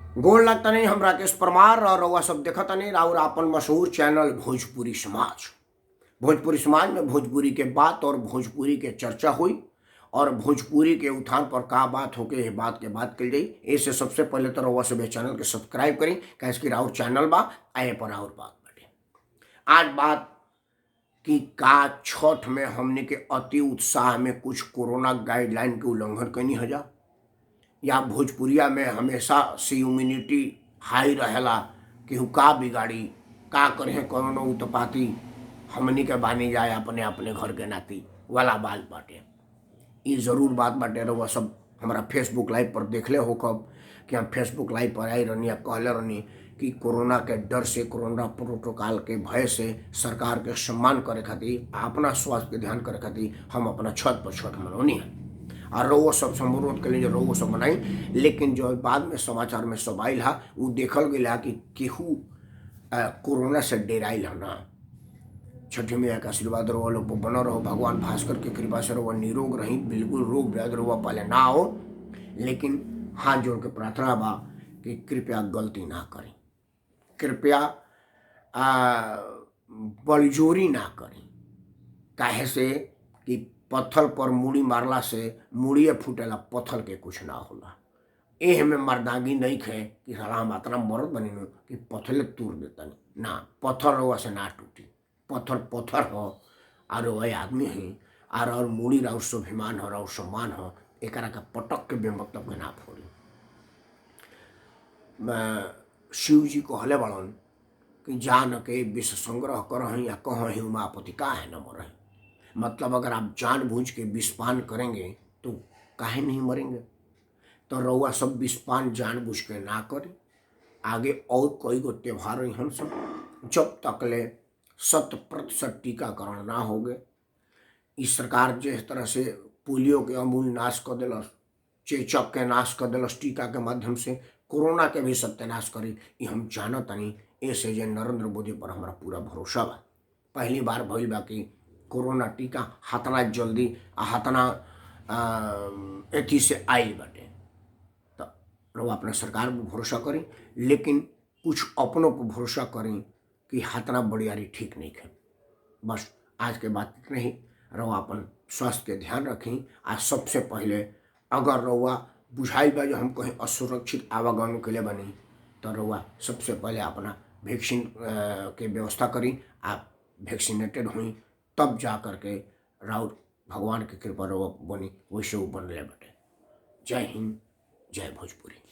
गोड़ लगतनी। हम राकेश परमार और रउआ सब देखतनी राउर आपन मशहूर चैनल भोजपुरी समाज। भोजपुरी समाज में भोजपुरी के बात और भोजपुरी के चर्चा हुई और भोजपुरी के उत्थान पर का बात होके ये बात के बात कल जाई। ऐसे सबसे पहले तो रउआ सब चैनल के सब्सक्राइब करी, काहे कि राउर चैनल बा आए पर और बात बाटे। आज बात कि का छठ में हमने के अति उत्साह में कुछ कोरोना गाइडलाइन के उल्लंघन कैनी हजा, या भोजपुरिया में हमेशा से इम्यूनिटी हाई रहेला, केहू का बिगाड़ी का करे करोनो उत्पाती, हमनी के बानी जाए अपने अपने घर के नाती वाला बात बाटे। ये ज़रूर बात बाटे। रउआ सब हमारा फेसबुक लाइव पर देखले हो कब कि हम फेसबुक लाइव पर आई रहनी या कहले रहनी कि कोरोना के डर से, कोरोना प्रोटोकॉल के भय से सरकार के सम्मान करे खातिर, अपना स्वास्थ्य के ध्यान करे खातिर हम अपना छत पर छठ मनौनी है और रउआ सब से अनुरोध करी जो रउआ सब मनाई। लेकिन जो बाद में समाचार में सब आयल हा उ देखल गया कि केहू कोरोना से डेराइल है ना। छठी मैया का आशीर्वाद रउआ लोग पर बनल रहो, भगवान भास्कर के कृपा से रउआ निरोग रही, बिल्कुल रोग व्याधि रउआ पाले ना हो। लेकिन हाथ जोड़ के प्रार्थना बा कि कृपया गलती ना करी, कृपया बलजोरी ना करी। काहे से कि पत्थर पर मूड़ी मारला से मूड़िए फूटेला, पत्थर के कुछ ना होला। एह में मर्दांगी नहीं खे कि साला हम इतना मरद बनी नु कि पत्थरे तूर देतनी ना, पत्थर रउआ से ना टूटी। पत्थर पत्थर हो और वही आदमी है और मूड़ी राउर स्वाभिमान हो, राउर सम्मान हो, एकरा के पटक के बेमतलब के ना फोड़ी। शिव जी कहले बड़न कि जान के विष संग्रह करहीं या कहहीं उमापति काहे न मरहीं। मतलब अगर आप जानबूझ के विषपान करेंगे तो काहे नहीं मरेंगे। तो रउआ सब विषपान जानबूझ के ना करें। आगे और कई गो त्यौहार हम सब जब तक ले 100% टीकाकरण ना हो गए, इस सरकार जिस तरह से पोलियो के अमूल नाश कर दिलस, चेचक के नाश कर दिलस टीका के माध्यम से, कोरोना के भी सत्यानाश करी, ये हम जानतनी। ऐसे जे नरेंद्र मोदी पर हमारा पूरा भरोसा बा। पहली बार भइल बा कि कोरोना टीका हतना जल्दी आ हतना एथी से आइल बाटे। तो रउआ अपना सरकार पर भरोसा करी, लेकिन कुछ अपनों पर भरोसा करी कि हतना बड़ियारी ठीक नहीं है। बस आज के बात इतना ही। रउआ अपन स्वास्थ्य के ध्यान रखी। आज सबसे पहले अगर रउआ बुझाइल बा जो हम कहीं असुरक्षित आवागमन के लिए बनी तो रउआ सबसे पहले अपना वैक्सीन के व्यवस्था करी। आप वैक्सीनेटेड हुई तब जा कर के राउर भगवान के कृपा रउआ बनी, वैसे वो बनले बटे। जय हिंद, जय भोजपुरी।